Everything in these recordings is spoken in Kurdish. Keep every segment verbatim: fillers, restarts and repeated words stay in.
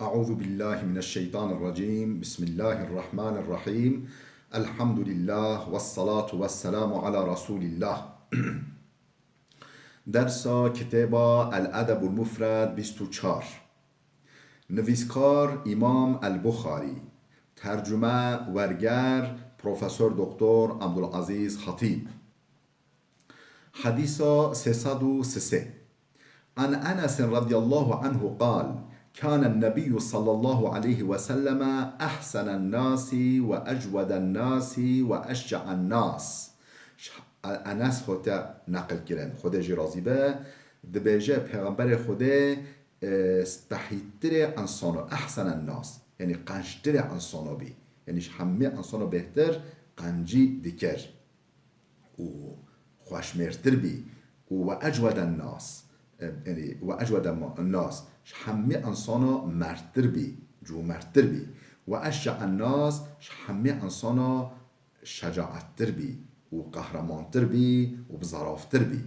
أعوذ بالله من الشيطان الرجيم. بسم الله الرحمن الرحيم. الحمد لله والصلاة والسلام على رسول الله. Dersa kitêba El Edebul Mufred bîst û çar. Nivîskar Îmam El Buxarî. Tercume, werger, Profesor Doktor Abdulaziz Hatîb. Hedîsa sê sed û sê. عن أنس رضي الله عنه قال: كان النبي صلى الله عليه وسلم أحسن الناس وأجود الناس وأشجع الناس. Enes hote neqil kirin, Xwedê jî razî be, dibêje, Pêxemberê Xwedê, e, spehîtirê insano, ehsenen nas, yanî qençtirê insano bî. Yanî ji hemî insano bêhtir qencî dikir û xweşmêrtir bî û we ecweden nas, e, yanî we ecweden nas, ji hemî insana merttir bî, cûmerttir bî. We eşca'en nas, ji hemî insana şecaettir bî û qehremantir bî û bi zaraftir bî.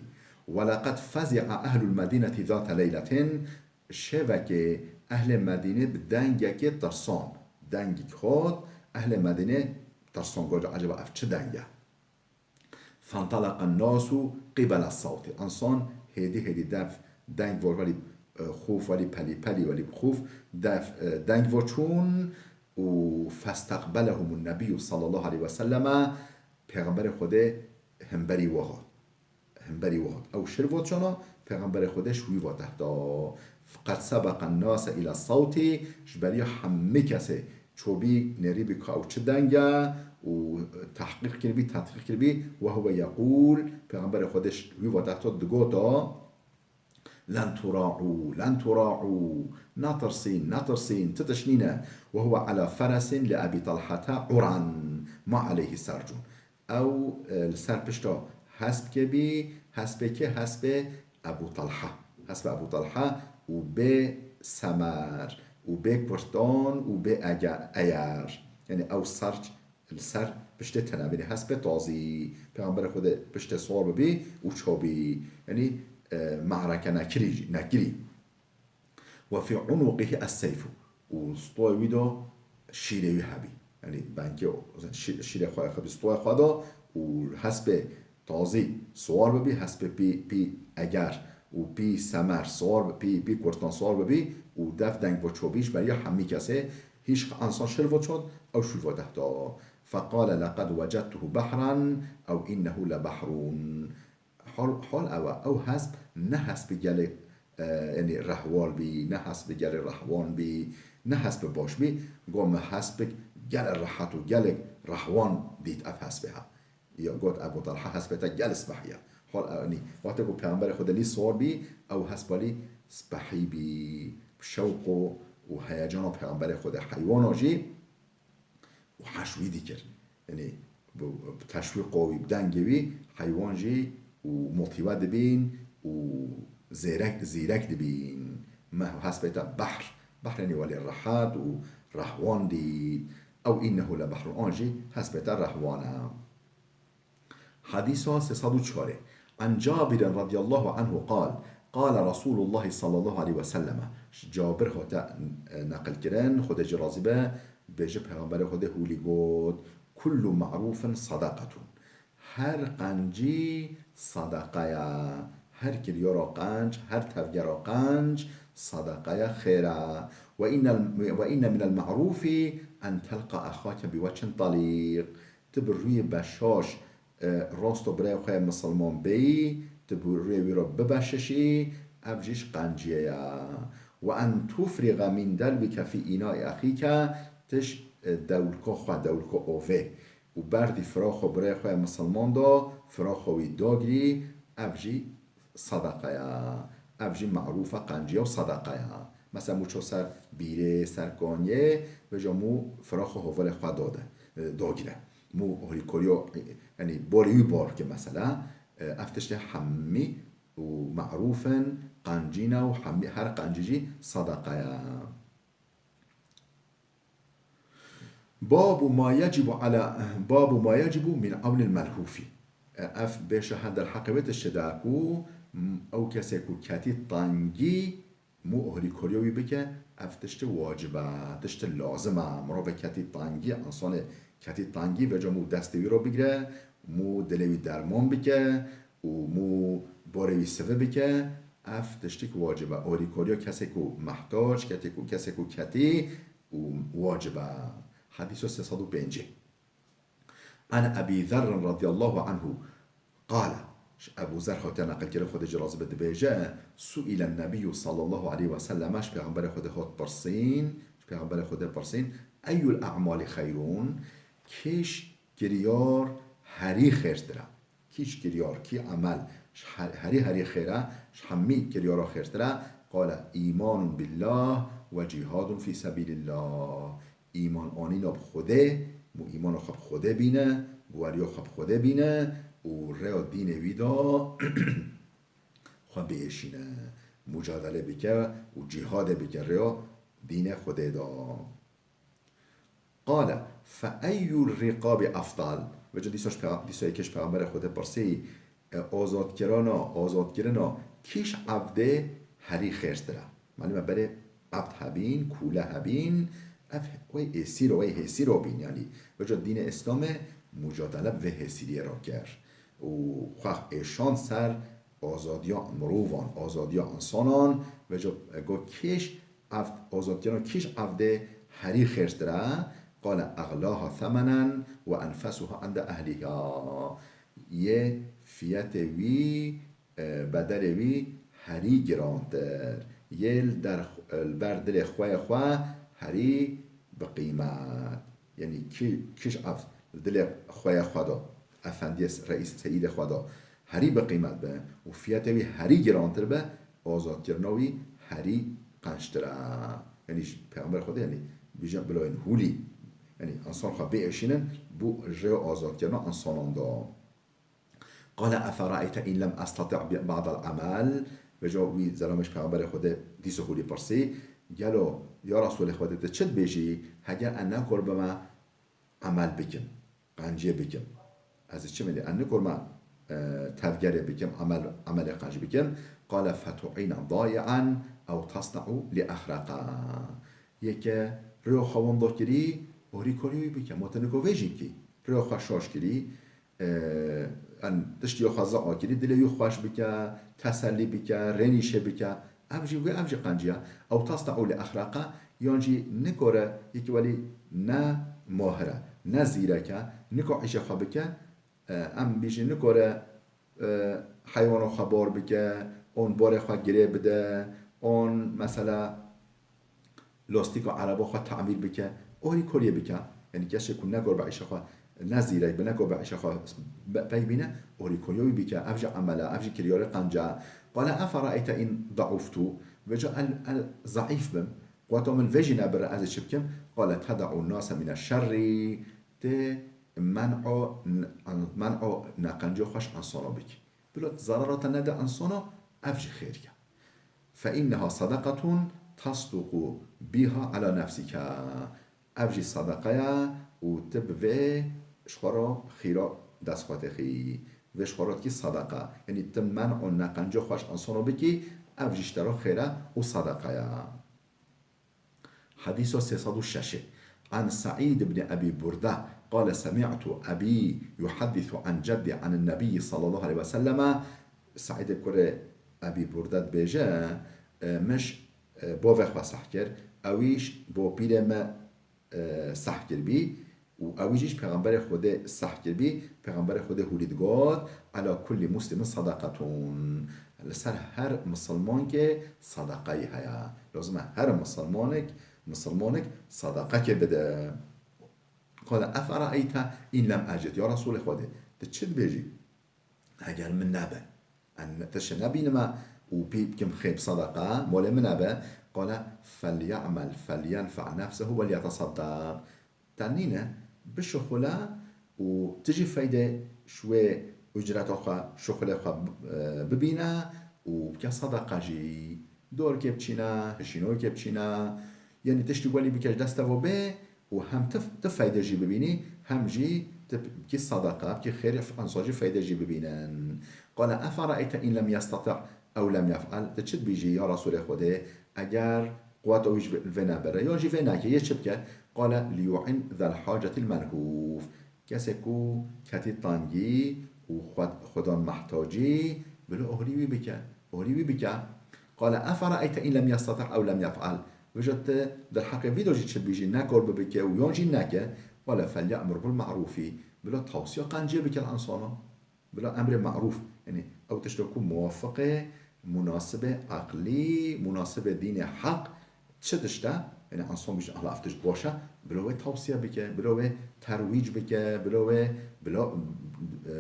Weleqed fezi'a ehlul medînetî zate leyletin, şevekê ehlê Medînê bi dengekê tirsan, dengek hat, ehlê Medînê tirsan, got, "Ecaba ev çi deng e?" Fenteleqen nasu qîbele sawtî. Însan hêdî hêdî dev deng vor welî, e, xûf welî pelî pelî welî xûf dev, e, deng vo çûn û festeqbelehumun nebiyyu sallallahu aleyhi ve selleme, Pêxemberê Xwedê himberî wi hat. Himberî wi hat. Ew şir vo çana, Pêxemberê Xwedê ji wî va tehta. Qed sebeqen nase île sawtî, ji beriya hemî kesê çobî nêrî bî ka ew çi deng e û tehqîq kiribî, tedqîq kiribî, we huwe yeqûl, Pêxemberê Xwedê ji wî va tehta digota, "Len tura'û, len tura'û, netirsîn, netirsîn, ti tişt nîne." "Ve huve ala feresin li Ebî Talhete uran, ma aleyhi sercûn." Ew, e, li ser pişta hespkê bî, hespê kê? Hespê Ebû Talha. Hespê Ebû Talha û bê semer û bê kurtan û bê ege-, eyer. Yanî ew serç li ser piştê tene bî. Hespê tazî. Pêxemberê Xwedê piştê sor bibî û çobî. Yanî, e, me'reke nekirî, nekirî. "Ve fî unuqihi es-seyfu." Û stoyê wî de şîrê wî hebî. Yanî benkê şî-, şîrê xwe xebî stoyê xwe de û hespê tazî siwar bibî, hespê pî, pî eger û pî semer siwar bi-, pî, pî kurtan siwar bibî û dev deng ve çobî ji beriya hemî kesê hîş ensan şir ve çot, ew şûr ve dehta. Feqale leqed wecedtuhu behran ew innehu le behrun. Hol, hol ew e, ew hesp ne hespê gelê, e, yanî rehwal bî, ne hespê gelê rehwan bî, ne hespê baş bî. Got, me hespek gelê rehet û gelek rehwan dît ev hespê ha. Ya got, Ebu Talha hespê te gel spehî ye. Hol, e, yanî, wextê ku Pêxemberê Xwedê lî sor bî, ew hespa lî spehî bî. Bi şewq û, û heyecana Pêxemberê Xwedê heywana jî û heş wî dikir. Yanî bi, bi teşwîqa wî, bi dengê wî heywan jî û motîve dibîn û zêrek, zîrek dibîn. Me hespê te behr, behr yanî welê rehet û rehwan dît. Ew innehu le behrun, an jî hespê te rehwan e. Hedîsa sê sed û çar. An Cabirin radiyallahu anhu qal, qala Resulullah sallallahu aleyhi ve selleme. Ji Cabir hate, e, neqil kirin, Xwedê jî razî be, bêje Pêxemberê Xwedê hûlî got, "Kullu ma'rufin sadaqatun." Her qencî sadaqa ye. Her kiryara qenc, her tevgera qenc sadaqa ye, xêr e. Ve inne, ve inne minel ma'rufi en telqa ehake bi wechin talîq. Tu bi rûyê beşaş, e, rasto birayê xwe yê misilman bêyî, tu bi rûyê wî re bibeşişî, ev jî ji qenciyê ye. Ve en tufriga min delwike fî înaî exîke, tu ji, e, dewlika xwe, dewlika ovê û berdî firaxa birayê xwe yê misilman de, firaxa wî dagirî, ev jî sadaqa ye. Ev jî merûfa qenciya û sadaqa ye. Mesela, mû ço ser bîrê, ser kaniyê, vêca mû firaxa hovelê xwe dade, e, dagire. Mû alîkariya, e, yanî, balê wî bar ke mesela, e, ev tiştê hemî û merûf in, qencî ne û hemî, her qencî jî sadaqa ye. Babu ma yecibu ala, babu ma yecibu min awnil melhufi. E, ev bêşe he derheqê wê tiştê de ku, m, ew kesê ku ketî tengî, mû alîkariya wî bike, Ev tiştê wacib e, tiştê lazim e. Mirovê ketî tengî, însanê ketî tengî, veca mû destê wî re bigire, mû dilê wî derman bike û mû barê wî sivi bike. Ev tiştik wacib e. Alîkariya kesê ku mehtac, kesê ku, kesê ku ketî û wacib e. Hedîsa sê sed û pêncî. An Ebî Zerrin radiyallahu anhu qale, ji Ebû Zer hatiye neqilkirin, Xwedê jê razî be, dibêje, suîlen Nebiyyu sallallahu aleyhi ve sellem, ji Pêxemberê Xwedê hat pirsîn, ji Pêxemberê Xwedê pirsîn, eyyul a'mali xeyrun, kîj kiryar herî xêrtir e? Kîj kiryar, kî emel ji her-, herî herî xêr e, ji hemî kiryara xêrtir e? Qale, îmanun billah ve cihadun fî sebîlillah. Îman anîna bi Xwedê, mû îmana xwe bi Xwedê bîne, baweriya xwe bi Xwedê bîne û rêya dînê wî de xwe biêşîne, mucadele bike û cîhadê bike rêya dînê Xwedê de. Qale, fe eyyur riqabi efdal? Veca dîsa ji peyxa-, dîsa yekê ji Peyxemberê Xwedê pirsî, e, azadkirana, azadkirina kîj evdê herî xêrtir e? Malûm e berê evd hebîn, kûle hebîn, ev wey êsîro, wey hêsîro bîn, yanî veca dînê Îslamê mucadele bi vê hêsîriyê re kir û xwe êşand ser azadiya mirovan, azadiya însanan, veca got kîj evd, azadkirina kîj evdê herî xêrtir e? Qale, eğlaha semenen ve enfesuha inde ehliha. Yê fiyetê wî, e, bedelê wî herî girantir, yê li der, li ber dilê xwe yê xwe herî bi qîmet. Yanî kî-, kîj evd li dilê xwe yê xwe de, efendiyê, reîs, seyîdê xwe de herî bi qîmet be û fiyetê wî herî girantir be, azadkirina wî herî qenctir e. Yanî ji Pêxemberê Xwedê, yanî bêje bilayên hûlî, yanî însan xwe biêşînin bo rêya azadkirina însanan de. Qale, eferayte in lem estati' bi-, ba'dal amel? Veca wî zelamê ji Pêxemberê Xwedê dîsa hûlî pirsî, gelo ya Resûlê Xwedê, tu çi dibêjî, heger ez nekor bime emel bikim, qenciyê bikim? Ez ê çi bidî? Ez nikorma, e, tevgerê bikim, emel, emelê qenc bikim. Qale, fetu'îne dâi'en ew tasna'u li ehreqa. Yeke rêya xwe wenda kirî, alîkarî wî bike. Ma tu nika vê jî bikî. Rêya xwe şaş kirî, e, en tiştî xwe zea kirî, dilê wî xweş bike, tesellî bike, rênîşê bike. Ev jî wê, ev jî qenciya. Ew tasna'u li ehreqa, yan jî nikore, yekî welî ne mahir e, ne zîrek e, niko îşê xwe bike, e, em bêjin nikore, e, heywana xwe bar bike, on barê xwe girê bide, on mesela lastîka ereba xwe tamîr bike, alîkariyê bike. Yanî kesê ku nekor be îşa xwe, ne zîrek be, nekor be îşa xwe be-, pey bîne, alîkariya wî bike. Ev jî emel e, ev jî kiryarê qenc e. Qale, eferayte in dauftu? Veca el, el zeîf bim, quweta min vê jî nebire, ez ê çi bikim? Qale, teda'u nase mine şerrî, tê men'o, men'o neqenciya xwe ji însana bikî. Bila zarara te nede însana, ev jî xêr e. Fe inneha sadaqatun tasduqu biha ala nefsike. Ev jî sadaqa ye û tu bi vê ji xwe re xîra dest xwe têxî. Vê ji xwe re dikî sadaqa. Yanî tu men'o neqenciya xwe ji însana bikî, ev jî ji te re xêr e û sadaqa ye. Hedîsa sê sed û şeş. An Seîd ibn Ebî Burda qale, semi'tu ebî yuheddisu an ceddî an Nebî sallallahu aleyhi ve selleme. Seîdê kurê Ebî Burda dibêje, e, min ji, e, bavê xwe seh kir, ewî ji bapîrê me, e, seh kiribî. Û ew jî ji Pêxemberê Xwedê seh kiribî, Pêxemberê Xwedê hûrî digot, "Ala kullî muslimin sadaqetun." Li ser her misilmankê sadaqayî heye. Lazim e her misilmanek, misilmanek sadaqekê bide. Qale, "Efera'eyte in lem ecid?" Ya Resûlê Xwedê, tu çi dibêjî? Heger min nebe, en tişt nebînime û pê bikim xêb sadaqa, molê min nebe, qale, "Felya'mel, felyenfe' nefsehu ve lyetesaddaq." Te nîne, bişuxule û tu jî feyde ji wê ucreta xwe, şuxulê xwe, e, bibîne û bike sadaqa jî. Dorkê biçîne, hişînoyekê biçîne, yanî tiştî welî bike ji dest te ve bê, û hem tu, tu feyde jî bibînî, hem jî tu bikî sadaqa, bikî xêrê, însan jî feyde jî bibînin. Qale, "Efera'eyte in lem yestati' ew lem yef'al?" Tu çi dibêjî, ya Resûlê Xwedê, eger Quweta wî ji vê nebere. Yan jî vê neke, yê çi bike? Qale liyu'in zel hacetil menhûf. Kesê ku ketî tangî û xwe-, xwedan mehtacî, bilo ohrî wî bike. Ohrî wî bike. Qale efere'eyte in lem yestati' ew lem yef'al. Vêca tu derheqê vî de jî çi bibîjî, nekor bibike û yan jî neke. Qale felye'mur bil me'rûfî. Bilo tawsiya qenciyê bike li ensanan. Bila emrê me'rûf, yanî ew tişta ku muwafiqê, munasibê eqlî, munasibê dînê heq, çi tişt e? Yanî ensan bîje, "Ala ev tişt baş e", bila wê tawsiye bike, bila wê terwîc bike, bila wê bila-,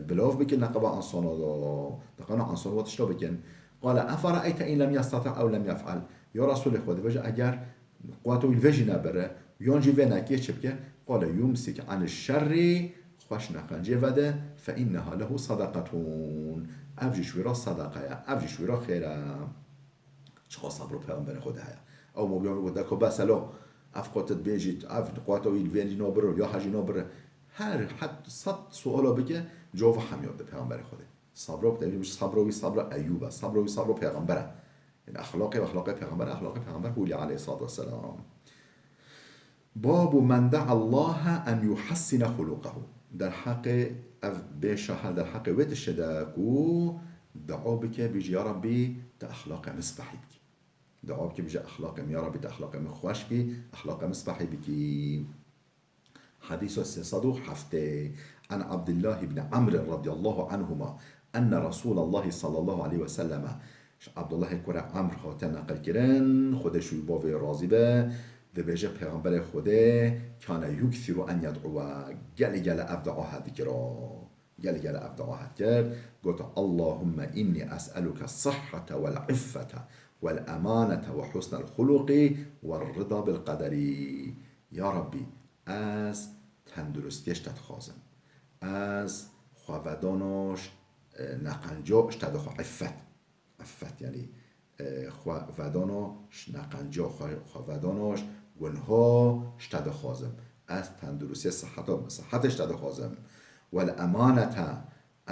bilav bike neqeba ensana da. Diqana ensan wa tişta bikin. Qale efere'eyte in lem yestati' ew lem yef'al. Ya Resulê Xwedê, vêca eger Quweta wî li vê jî nebire, yan jî vê nekê çi bike? Qale yumsik anil şerri, xweş neqencê vede, fe inneha lehu sadaqatun. Ev jî ji wî re sadaqa ye, ev jî ji wî re xêr e. Çiqa sabro Pêxemberê Xwedê heye. Ew mobyan got, deko bes e lo, ev qo tu dibêjî, ev quweta wî li vê jî nabire, ya hejî nabire. Her het sed suala bike, cevaba hemiya dide Pêxemberê Xwedê. Sabro, tevî sabro wî sabra Eyûb e, sabro wî sabro Pêxember e. Yanî exlaqê, exlaqê Pêxember, exlaqê Pêxember Hûlî aleyhissalatu vesselam. Babu men da'a Allaha en yuhassine xuluqehu. Derheqê ev bê şahel derheqê wê tiştê de ku dua bike, bêjî, "Ya Rabbî, tu exlaqê min spehî bikî." Dua bike, bêje, "Exlaqê min, ya Rabbî, tu exlaqê min xweş bikî, exlaqê min spehî bikî." Hedîsa sê sed û heftê. An Abdullah ibn Amr radiyallahu anhuma enne Resulallah sallallahu aleyhi ve selleme, ji Abdullahê kurê Amr hate neqil kirin, Xwedê ji wî bavê razî be, dibêje, Pêxemberê Xwedê kane yuksiru en yed'uwe, gelê gelê ev dua hedikira. Gelê gelê ev dua hedikir, got, Allahumme inni es'eluke sihhete vel iffete vel emanete ve husnel xuluqi ve rida bil qederi. Ya Rabbî, ez tenduristiyê ji te dixwazim. Ez xwevedana ji, e, neqenca ji te dixwa-, iffet. Iffet, yanî, e, xwevedana ji neqenca, xwe-, xwevedana ji gunha ji te dixwazim. Ez tenduristiyê, siheta, sihetê ji te dixwazim. Wel emanete,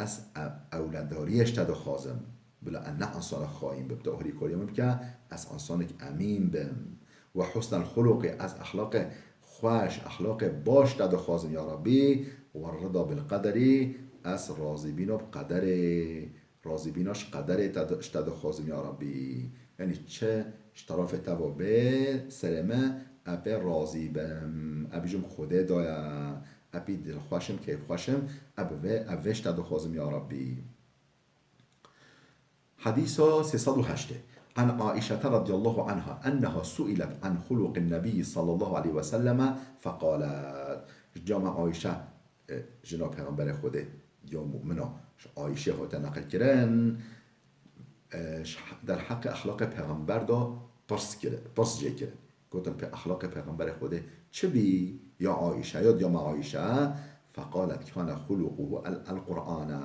ez e-, ewledariyê ji te dixwazim. Bila ez ne insana xayîn bim, tu ohrîkariya min bike, ez insanek emîn bim. Ve husnel xuluqî, ez exlaqê xweş, exlaqê baş te dixwazim, ya Rabbî, ve rida bil qederî, ez razîbîna bi qederê, razîbîna ji qederê te di-, ji te dixwazim, ya Rabbî. Yanî çi ji terafê te ve bê serê me, ez pê razî bim, ez bêjim Xwedê daye, ez pê dilxweş im, keyfxweş im, ez bi vê, ez vê ji te dixwazim, ya Rabbî. Hedîsa sê sed û heştê. An Aîşete radiyallahu anha enneha su'ilet an xuluqin nebiyyi sallallahu aleyhi ve selleme feqalet. Ji cama Aîşe, e, jina Pêxemberê Xwedê, ya mu'mina, ji Aîşê hate neqil kirin, e, ji he-, derheqê exlaqê Pêxember de pirs kir-, pirs jê kirin. Gotin, pê exlaqê Pêxemberê Xwedê çi bî, ya Aîşe, ya cama Aîşe? Feqalet, kane xuluquhu el, el Qur'ane.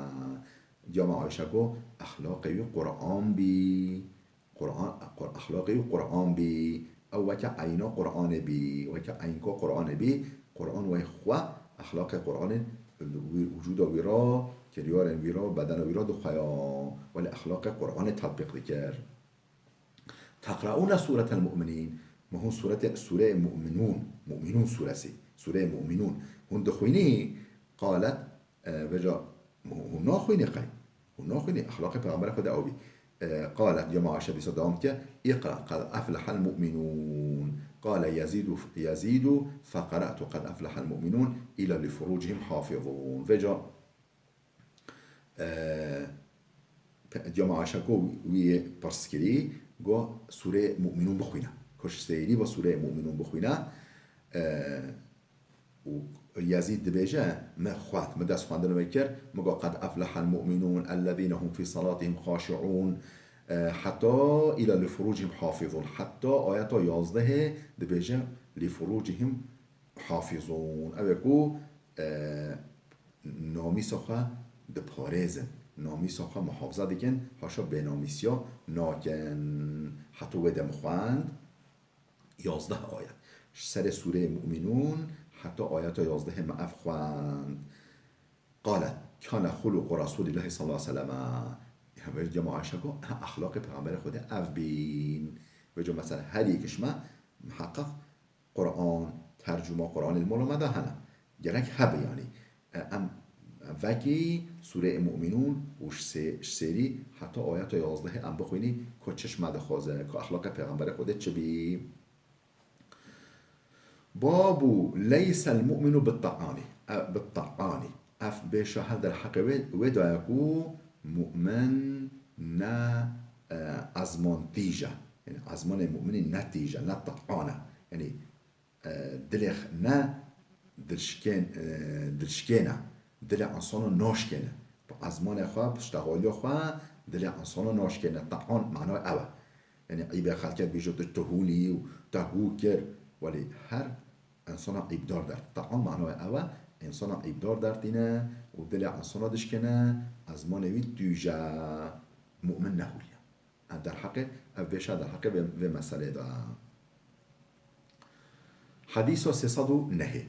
Cama Ayşe got, exlaqê wî Qur'an bî. Qur'an, Qur-, exlaqê wî Qur'an bî. Ew weke eyna Qur'anê bî. Weke eynka Qur'anê bî. Qur'an wey xwe, exlaqê Qur'anê wî, wicûda wî ra, kiryarên wî ra, bedena wî ra dixweya. Welê exlaqê Qur'anê tetbîq dikir. Teqreûne sûretel Mu'minîn. Me hûn sûrete-, sûreyê Mu'minûn, Mu'minûn sûresî, sûreyê Mu'minûn. Hûn dixwînî? Qalet, e, vêca, hûn, hûn naxwînî qey? Hûn naxwînî? Exlaqê Pêxemberê Xwedê ew bî. E, qalet, ya me Ayşe dîsa dewam dike, "Îqra, qed eflehel mu'minûn." Qale Yezîdu, Yezîdu, feqere'tu qed eflehel mu'minûn, îla li furûcihim hafizûn. Vêca, E, pe-, Cema Ayşe ku wî pirs kirî, got, Sûreyê Mu'minûn bixwîne. Ku ji sêrî ve Sûreyê Mu'minûn bixwîne. E, û Yezîd dibêje, min xwend, min dest xwendin wê kir, min got, "Qed eflehel mu'minûn, ellezîne hum fî salatihim xaşi'ûn." E, heta îla li furûcihim hafizûn. Heta ayeta yazdehê dibêje, "Li furûcihim hafizûn." Ew ê ku, e, namîsa xwe diparêzin, namîsa xwe muhafaza dikin, haşa bênamîsiya nakin. Heta wê de min xwend yazdeh ayet. Ji serê sûreyê Mu'minûn heta ayeta yazdehê me ev xwend. Qalet, kâne xuluqu Resûlîllahî sallallahu aleyhi ve sellem. Ya vê cema Ayşe got, ha, exlaqê Pêxemberê Xwedê ev bîn. Vêca mesela her yek ji me Miheqeq Quran, tercuma Quranê li mola me de hene. Gerek hebe, yanî. E, em vekî Sûreyê Mu'minûn û ji sê-, ji sêrî heta ayeta yazdehê em bixwînî, ku çi ji me dixwaze, ku exlaqê Pêxemberê Xwedê çi bî. Babu leysel mu'minu bit-ta'ani. E, bit-ta'ani. Ev bêşa her derheqê wê, wê daye ku mu'min ne, e, ezman tîj e. Yanî ezmanê mu'minî ne tîj e, ne ta'an e. Yanî, e, dilê x-, ne dilşikên-, e, dilşikêne. Dilê insana naşkêne. Bi ezmanê xwe, bi ştexaliya xwe, dilê insana naşkêne. Ta'an manayê ew e. Yanî îbê xelkê bêje tu, tu hûlî û te hû kir. Welê her insana îbdar dert. Ta'an manayê ew e, insana îbdar dertîne û dilê insana dişkêne, ezmanê wî tûj e, mu'min ne hûlî ye. Ev derheqê, ev bêşa derheqê vê, vê meselê de. Hadîsa sê sed û nehê.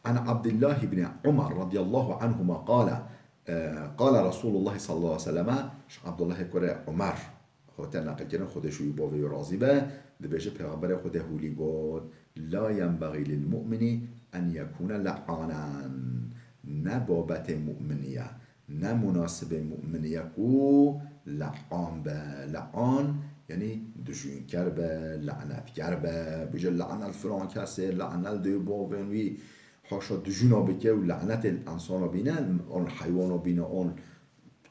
An Abdullah ibn Umar radiyallahu anhuma qala, e, qala Resulullah sallallahu aleyhi ve selleme, ji Abdullahê kurê Umar, Hote neqilkirin, Xwedê ji wî bavê wî razî be, dibêje, Pêxemberê Xwedê hûlî got, "La yenbexî lil mu'minî en yekûne le'anen." Ne babetê mu'minî ye, ne munasibê mu'minî ye ku le'an be. Le'an, yanî dijûnker be, lenetker be, bêje, "Lane li filan kesê, lane li dê bavên wî." Haşa dijûna bike û lenetê li ensana bîne, on heywana bîne, on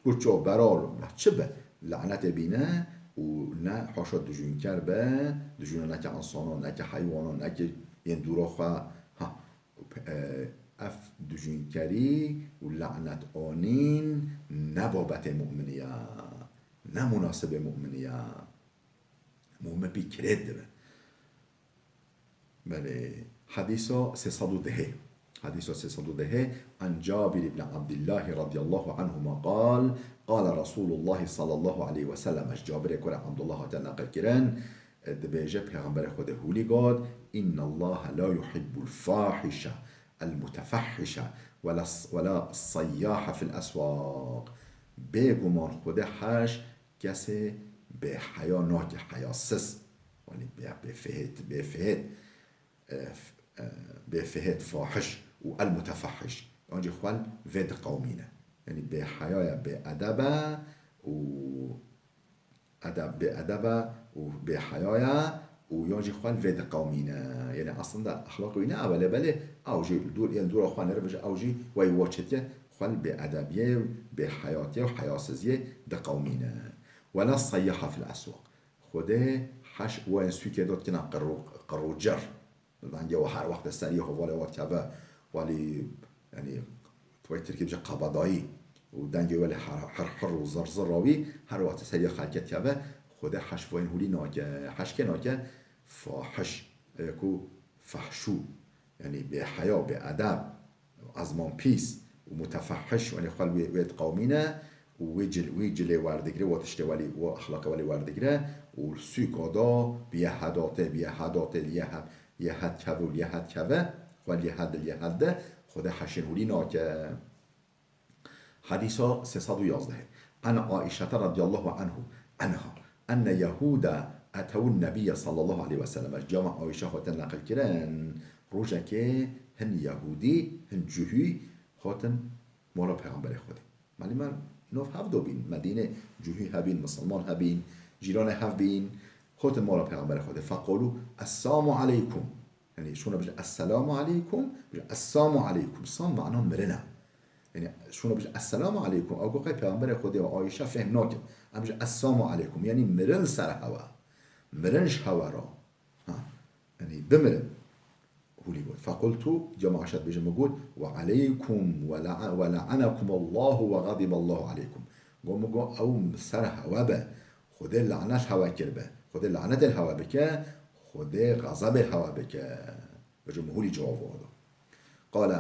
Kuço, beror, çi be, lanetê bîne û ne haşa dijûnker be, dijûna neke insana, neke heywana, neke yên dûra xwe. Ha, e, ev dijûnkerî û lanet anîn ne babetê mu'minî ya, ne munasibê mu'minî ya. Mu'min pî kirêt dibe. Belê. Hadîsa sê sed û dehê. Hadîsa sê sed û dehê. An Cabir ibn Abdillah radiyallahu anhuma qal, qala Resulullah sallallahu aleyhi ve sellem. Ji Cabirê kurê Abdullah hate neqil kirin, e, dibêje, Pêxemberê Xwedê hûlî got, "İnnallaha la yuhibbul fahişe el mutefahhişe ve la, ve la sayyahe fil eswaq." Bêguman Xwedê heş kesê bêheya nake, heyasiz. Wanî bê, bêfihêt, bêfihêt, e, f-, e, bêfihêt, fahiş û el mutefahhiş. Yan jî xwel vê diqewmîne. Yanî bêheya ye, bêedeb e û edeb, bêedeb e û bêheya ye û yan jî xwel vê diqewmîne. Yanî aslında exlaqê wî ne ew e, lê belê ew jî li dûr, yên dûra xwe nêre bêje, ew jî wey wa çêtike, xwel bêedebiyê, bêheyatiyê û heyasiziyê diqewmîne. Wela seyyaha fil eswaq. Xwedê heş wayên sûkê de dikine qirr û, qirr û cir. Dengê we her wext seriyê hevalê we dikeve, welî, yanî, tu wê tirkî bêje qebedayî û dengê welê her, her, her û zir zir rawî, her wext seriyê xelkê dikeve, Xwedê heş wayên hûlî nake, heş kê nake, fahiş, ê ku fehşû, yanî bêheya, bêedeb, ezman pîs û mutefehhiş, wanî xwe li wê, wê diqewmîne û wê cil-, wê cilê werdigire, wê tiştê welî, wê exlaqê welî werdigire û li sûka da bi yê hedatê, bi yê hedatê, li yê he-, yê het keve û li yê het keve, xwe li yê het di, li yê het de, Xwedê heşên hûlî nake. Hadîsa sê sed û yazdeh. An Aîşete radiyallahu anhu, anha, enne Yehûde etewun Nebiyye sallallahu aleyhi ve sellem. Cama Aîşe xwe te neqil kirin, rojekê hin Yehûdî, hin Cuhî hatin mala Pêxemberê Xwedê. Malî me nov hev do bîn. Medînê Cuhî hebîn, misilman hebîn, cîranê hev bîn. Hatin mala Pêxemberê Xwedê. Feqalû, "Essamu aleykum." Yanî şûna bêje, "Esselamu aleykum", bêje, "Essamu aleykum." Sam mana mirin e. Yanî şûna bêje, "Esselamu aleykum." Ew got, qey Pêxemberê Xwedê û Ayşe fêhm nakin. Em bêje, "Essamu aleykum." Yanî mirin li ser hewa. Mirin ji hewa re. Ha. Yanî bimirin. Hûlî got. Fequltu, cema Ayşe dibêje, min got, "Ve aleykum ve la'a-, ve la'anekumullahu ve gadiballahu aleykum." Got, min got, "Ew ser hewa be. Xwedê lanet hewa kir be. Xwedê lanetê hewa bike, Xwedê xezebê hewa bike." Vêca min hûlî cewab wada. Qale,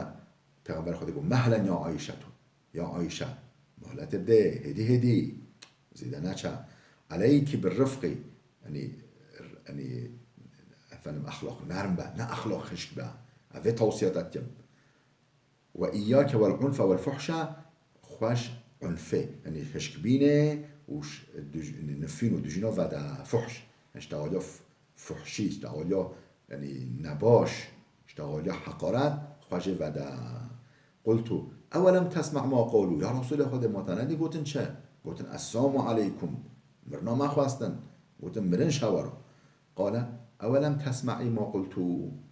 Pêxember Xwedê got, "Mehlen ya Ayşetu." Ya Ayşe, muhletê bide, hêdî hêdî, zêde neçe. Aleyki bir rifqi, yanî, yanî, efendim, exlaq nerm be, ne exlaq xişk be. Ez vê tewsiya te dikim. Ve iyyake vel unfe vel fuhşe, xweş unfê, yanî hişkbînê û ş-, duj-, nifîn û dijîna vede fuhş. Yanî ji te alîya f-, fuhşî, ji te alîya Yanî nebaş, işte haliya heqaret, xwe jê vede. Qultu, "Ewelem tesma' ma qalu?" Ya Resulê Xwedê, ma te nedî gotin çi? Gotin, "Esselamu aleykum." Mirina me xwestin. Gotin, "Mirin şewero." Qale, "Ewelem tesma'î ma qultu?"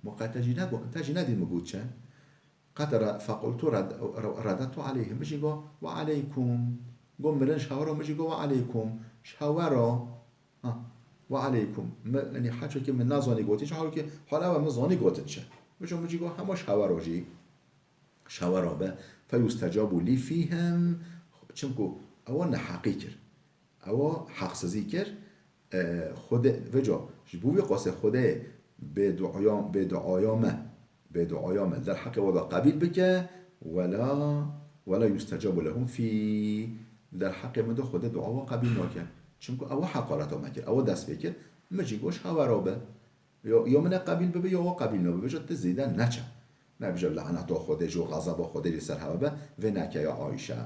Ma qe te jî nego-, te jî nedî min got çi? Qet re-, fequltu red-, re-, redettu aleyhi. Min jî got, "Ve aleykum." Got, "Mirin şewero." Min jî got, "Ve aleykum." Şewero. Ha. "Ve aleykum." Mi, yanî, heço ki min nazanî gotin çi, halbuki hala ve min zanî gotin çi. Min jî, min jî got, "Hema şewero jî." Şewero be. "Fe yustecabu li fîhim." Çimku ewa neheqî kir. Ewa heqsizî kir. E, Xwedê, veco, ji bo vî qasê Xwedê bê duaya, bê duaya me, bê duaya me derheqê we de qebîl bike, wela, wela yustecabu lehum fî, derheqê me de Xwedê dua we qebîl nake. Çimku ewa heqareta me kir, ewa dest pê kir, min jî got, "Şewero be." Yo, yo min e qebîl bibe, yo we qebîl nabe. Veco, tu zêde neçe. Nebêje, "Laneta Xwedê jî û xezeba Xwedê jî ser hewe be." Vê neke ya Ayşe.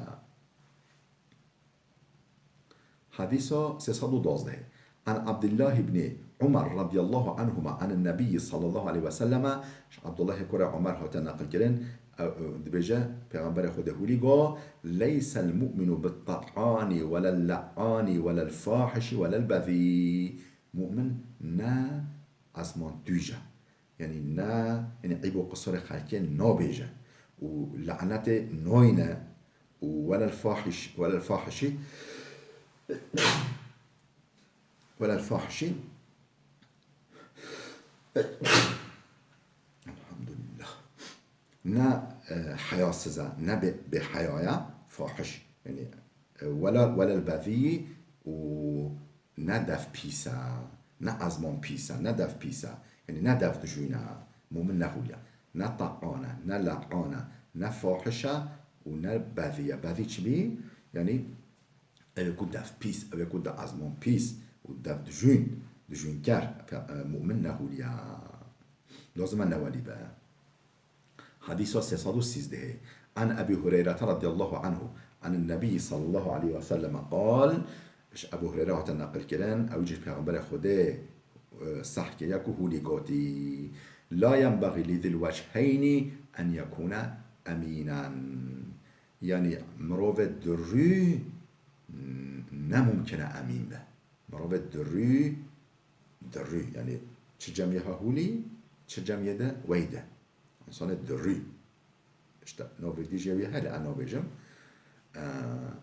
Hadîsa sê sed û duwazdeh. An Abdullah ibn Umar radiyallahu anhuma an Nebiyyi sallallahu aleyhi ve selleme, ji Abdullahê kurê Umar hate neqil kirin, ew, ew, dibêje, Pêxemberê Xwedê hûlî got, "Leysel mu'minu bit-ta'ani welel la'ani welel fahişi welel bezî." Mu'min ne ezmantûj e. Yanî ne, yanî eyb û qisirê xelkê nabêje. Û lanetê nayne. Û welel fahiş, welel fahişî, welel fahişî. Elhamdülillah. Ne, e, heyasiz e, ne bê, bêheya ye, fahiş. Yanî, e, welel, welel bezî û ne dev pîs e, ne ezman pîs e, ne dev pîs e. Yanî ne dev dijûn e, mumin ne hûliya. Ne ta'an e, ne la'an e, ne fahiş e û ne bezî ye. Bezî çi bî? Yanî ew ê ku dev pîs, ew ê ku di ezman pîs û dev dijûn, dijûnker, pe-, e, mumin ne hûliya. Lazim e ne welî be. Hadîsa sê sed û sîzdehê. An Ebî Hureyrete radiyallahu anhu, an Nebî sallallahu aleyhi ve selleme qal, ji Ebû Hureyre hate neqil kirin, ew jî Pêxemberê Xwedê, e, seh kiriye ku hûlî gotî, "La yenbexî li zil wecheyni en yekûne emînen." Yanî mirovê dirû ne mumkin e emîn be. Mirovê dirû, dirû, yanî çi cem yê hehûlî, çi cem yê de wey de. Însanê dirû. İşte navê dî jê wî heye, ez nabêjim. Ee,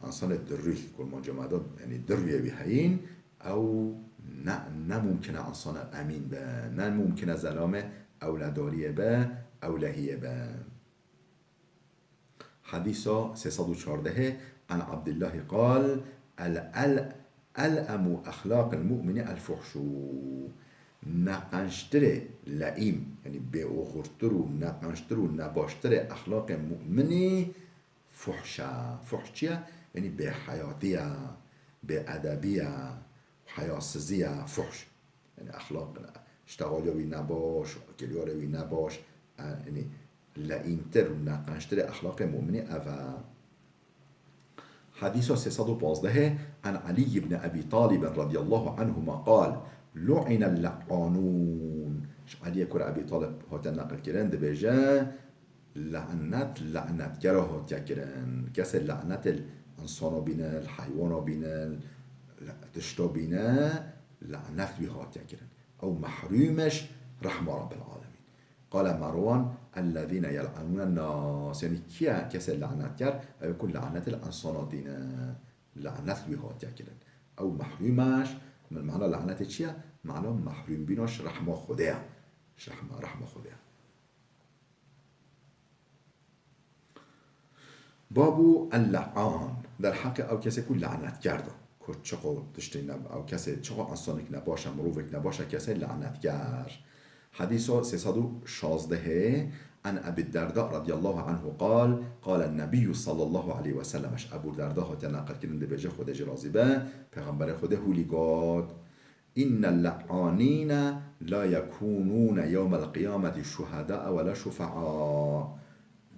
însanê dirû, kurmancê me de, yanî dirûyê wî heyîn, ew ne, ne mumkin e însanek emîn be, ne mumkin e zelamê ewledariyê be, ewlehiyê be. Hadîsa sê sed û çardehê, an Abdillahî qal, el, el, el'emu exlaqil mu'mini el fuhşu. Neqençtirê le'îm, yanî bêoxurtir û neqençtir û nebaştirê exlaqê mu'minî fuhş e. Fuhş çi ye? Yanî bêheyatî ye, bêedebî ye, heyasizî ye, fuhş. Yanî exlaq, ştexaliya wî nebaş, kiryarê wî nebaş, e, yanî le'îmtir û neqençtirê exlaqê mu'minî ev e. Hadîsa sê sed û pazdehê, an Elî ibn Ebî Talib radiyallahu anhuma qal, lu'inel le'anûn. Ji Eliyê kurê Ebî Talib hate neqil kirin, dibêje, Lanet, lanetkera hatiye kirin. Kesê lanetê li insana bîne, li heywana bîne, li tişta bîne, lanet wî hatiye kirin. Ew mehrûm e ji rehma Rabbil Alemîn. Qale Merwan, "Ellezîne yel'enûnen nas." Yanî kî ye kesê lanetker? Ew ku lanetê li insana dîne. Lanet wî hatiye kirin. Ew mehrûm e ji, min mana lanetê çi ye? Mana mehrûmbîna ji rehma Xwedê ye. Ji rehma, rehma Xwedê ye. Babu el-le'an, derheqê ew kesê ku lanetker da. Ku çiqo tiştê ne, ew kesê çiqo insanek nebaş e, mirovek nebaş e, kesê lanetker. Hadîsa sê sed û şazdehê, an Ebî Derda radiyallahu anhu qal, qale Nebiyyu sallallahu aleyhi ve sellem, ji Ebû Derda hatiye neqil kirin, dibêje, Xwedê jê razî be, Pêxemberê Xwedê hûlî got, "Innel le'anîne la yekûnûne yewmel qiyameti şuhedâe we la şufe'a."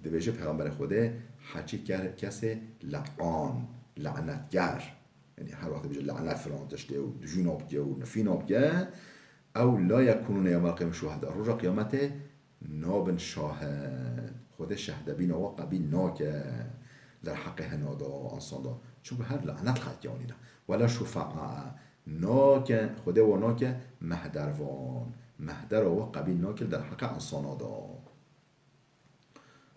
Dibêje Pêxemberê Xwedê, heçî ke-, kesê le'an, lanetger, yanî her wext dibêje lanet filan tiştê û dijûna bike û nifîna bike, Ew la yekunûne yewmel qiyamete şuheda. Roja qiyametê nabin şahid. Xwedê şehdebîna we qebîl nake derheqê hina de, însan de. Çunku her lanet xelkê anîne. Wela şufaa. Nake, Xwedê we nake mehdervan. Mehdera we qebîl nake derheqê însana de.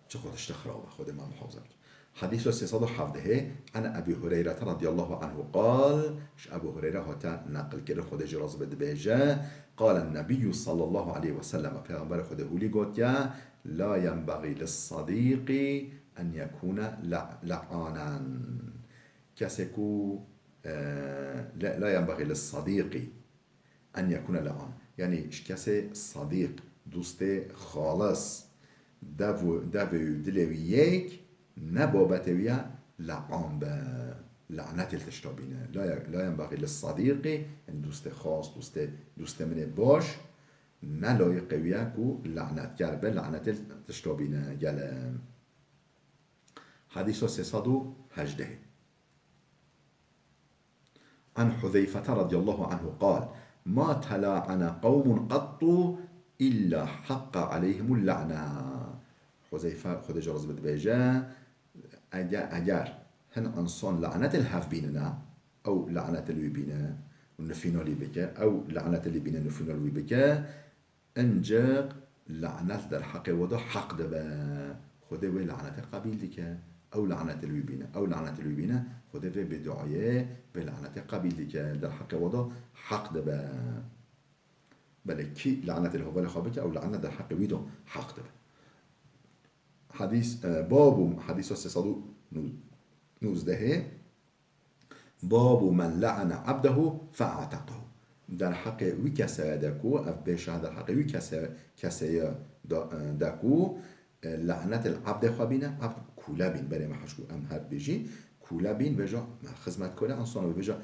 Çiqo tiştê xirab e, Xwedê me muhafaza bike. Hedîsa sê sed û hevdehê, an Ebî Hureyre radiyallahu anhu qal, ji Ebû Hureyre hate neqil kirin, Xwedê jê razî be, dibêje, qale Nebiyyu sallallahu aleyhi ve sellem, Pêxemberê Xwedê hûlî gotiye, la yenbagî lissadîqî en yekûne le-, le'anen. Kesê ku, e, le-, la yenbagî lissadîqî en yekûne le'an. Yanî ji kesê sadîq, dostê xalis, dev û, devê wî, dilê wî yek, ne babetê wî ye le'an be. Lanetê li tişta bîne. La ye-, la yenbagî li sadîqî, yanî dostê xas, dostê, dostê min ê baş, ne layiqê wî ye ku lanetger be, lanetê li tişta bîne gele. Hedîsa sê sed û hejdeh. An Huzeyfete radiyallahu anhu qal, ma tela'ane qewmun qattu illa haqqa aleyhimul la'ne. Huzeyfe, Xwedê jê razî be, dibêje, eger, eger hin însan lanetê li hev bînine, ew lanetê li wî bîne û nifîna lî bike, ew lanetê lî bîne, nifîna li wî bike, Encik lanet derheqê we de heq dibe. Xwedê wê lanetê qebîl dike. Ew lanetê li wî bîne. Ew lanetê li wî bîne. Xwedê vê beduayê, vê lanetê qebîl dike. Derheqê we de heq dibe. Belê kî lanetê li hevalê xwe bike, ew lanet derheqê wî de heq dibe. Hadîs, e, babu, hadîsa sê sed û nûzdehê. Babu men le'ene abdehu fe'ateqehu. Derheqê wî keseye de ku, ev bêşa derheqê wî kese-, keseye de, de ku, e, lanetê li abdê xwe bîne, abd kûle bîn, berê me heş ku em her bêjî, kûle bîn, vêca xizmetkarê însan wî, vêca,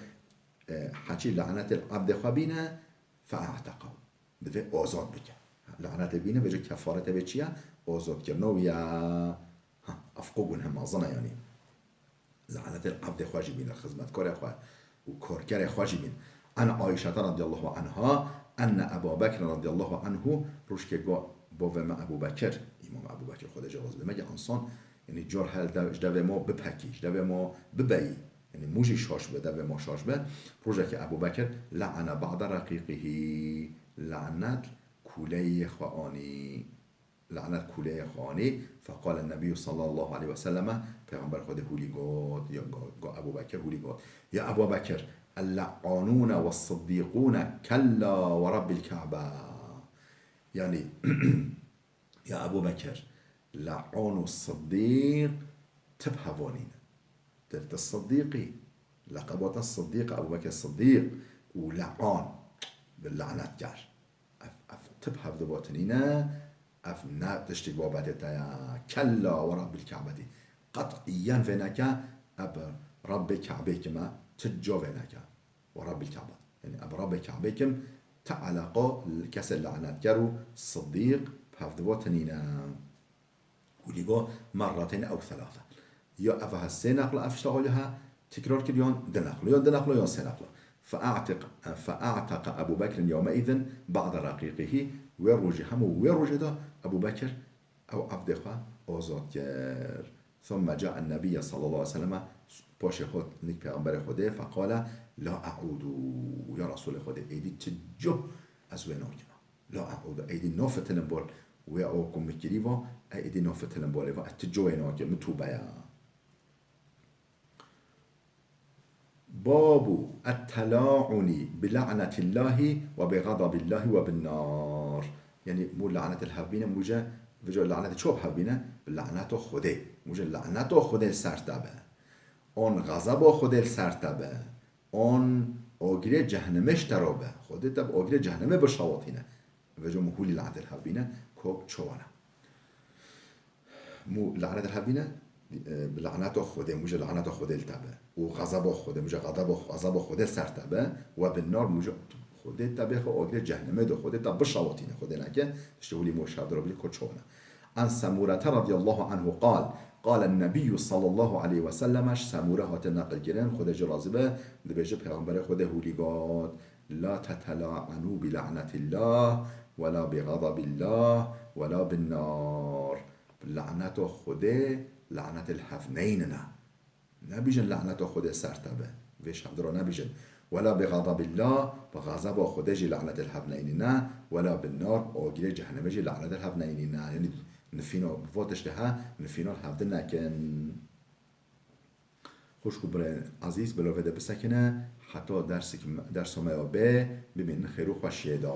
e, heçî lanetê li abdê xwe bîne, fe'ateqehu. Divê azad bike. Lanetê bîne, vêca kefaretê vê çi ye? Azadkirina wî ye. Ha, ev qo guneh mezin e yanî. Lanetê li abdê xwe jî bîne, xizmetkarê xwe û karkerê xwe jî bîne. An Ayşete radiyallahu anha, enne Eba Bekr radiyallahu anhu, rojkê got, bavê me Ebû Bekir, Îmam Ebû Bekir, Xwedê jê razî be, me ge însan, yanî car her dev, ji devê ma bipekî, ji devê ma bibeyî, yanî mû jî şaş be, devê ma şaş be, rojekê Ebû Bekir, le'ene ba'de reqîqihî, lanet kûleyê xwe anî. Lanet kûleyê xwe anî. Feqale Nebiyyu sallallahu aleyhi ve selleme, Pêxember Xwedê hûlî got, ya go-, go Ebû Bekir hûlî got, ya Ebû Bekir, el-le'anûne ve-s-siddîqûne, kella ve Rabbil Ka'be. Yanî, ya Ebû Bekir, le'an û siddîq tip hevanî ne. Te, te siddîqî, leqeba te siddîq, Ebû Bekir Siddîq û le'an, bi lanetger. Ev, ev tip hevdivatinî ne, ev ne tiştî babetê te ye. Kella ve Rabbil Ka'betî. Qet'iyen vê neke, ev Rabbê Ka'bê kim e, ti ca vê neke. Ve Rabbil Ka'be. Yanî ev Rabbê Ka'bê kim, ti eleqa li kesê lanetger û siddîq bi hevdivatinî ne. Hûlî got, merrateyn ew thelâthe. Ya ev ha sê neqla ev tişta hûlî ha tekrar kir, yan di neqla, yan di neqla, yan sê neqla. Fe'atiq-, fe'ateqe Ebû Bekrin yewmeîzin ba'de reqîqihî. Wê rojê, hemû wê rojê de Ebû Bekir ew ebdê xwe azad kir. Thumme ca'en nebiyye sallallahu aleyhi ve selleme, paşê hot nik Pêxemberê Xwedê, feqale, la e'ûdu, ya Resûlê Xwedê, êdî ti cih ez wê nakim. La e'ûdu, êdî nafitilim bol wê awa ku min kirî va, êdî nafitilim bolê va, ez ti cihê nakim, min tûbe ya. Babu et-tela'uni bi la'netillahi ve bi ghadabillahi ve bin nar. Yanî mû lanetê li hev bîne, mû je, vêca lanetê çi bi hev bîne? Bi laneta Xwedê. Mû je laneta Xwedê li ser te be. An xezeba Xwedê li ser te be. An agirê cehennemê ji te re be. Xwedê te bi agirê cehennemê bişewatîne. Vêca mû hûlî lanetê li hev bîne, ku çawa ne? Mû lanetê li hev bîne, e, bi laneta Xwedê, mû je laneta Xwedê li te be. Û xezeba Xwedê, mû je xezeba, xezeba Xwedê ser te be, we bin nar, mû je Xwedê te bêxe agirê cehennemê de, Xwedê te bişewatîne, Xwedê neke, tiştê hûlî mû şer dira bî, ku çawa ne. An Semûrete radiyallahu anhu qal, qale Nebiyyu sallallahu aleyhi ve selleme, ji Semûre hate neqil kirin, Xwedê jê razî be, dibêje Pêxemberê Xwedê hûlî got, لا تتلاعنوا بلعنة الله ولا بغضب الله ولا بالنار. Laneta Xwedê lanet li hev neyînine. Nebijin laneta Xwedê ser te be. Vê şevdira nebijin. Wela bi xedabillah, bi xezeba Xwedê jî lanet li hev neyînine. Wela bi nar, agirê cehennemê jî lanet li hev neyînine. Yanî nifîna bi va tiştê he, nifîna li hevdî nekin. Xwişk û birayên ezîz, bila vê de bisekine, heta dersik, dersa me ya bê, bimînin xêr û xweşiyê de.